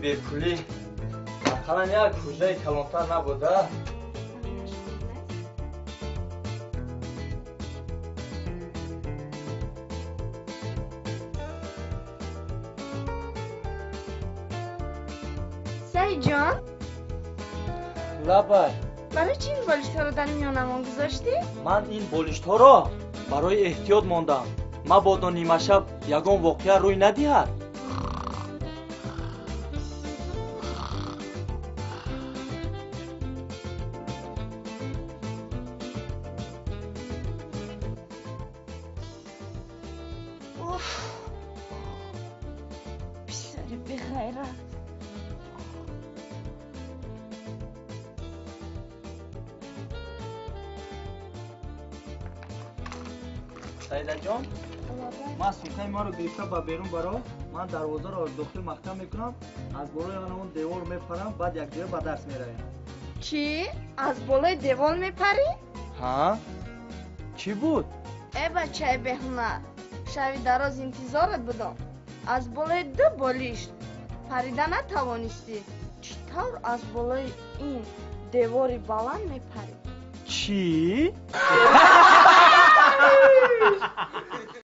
Бепулӣ ақаллан як ҳуҷраи калонтар набуда. Саидҷон. Лабай. Барои чӣ ин болиштҳоро дар миёнамон гузоштӣ? Ман ин болиштҳоро барои эҳтиёт мондам, мабодо нимашаб ягон воқеа рӯй надиҳад. Уф, писари беғайрат. Саидаҷон, ман сумкаи маро гирифта ба берун баро, ман дарвозаро аз дохил маҳкам мекунам, аз болои он девор мепарам, баъд якҷоя ба дарс меравем. Чӣ? Аз болои девор мепарӣ? Ҳа, чӣ буд? Э, бачаи беҳунар, шаби дароз интизорат будам. Аз болои ду болишт парида натавонистӣ, чӣ тавр аз болои ин девори баланд мепарӣ? Чӣ?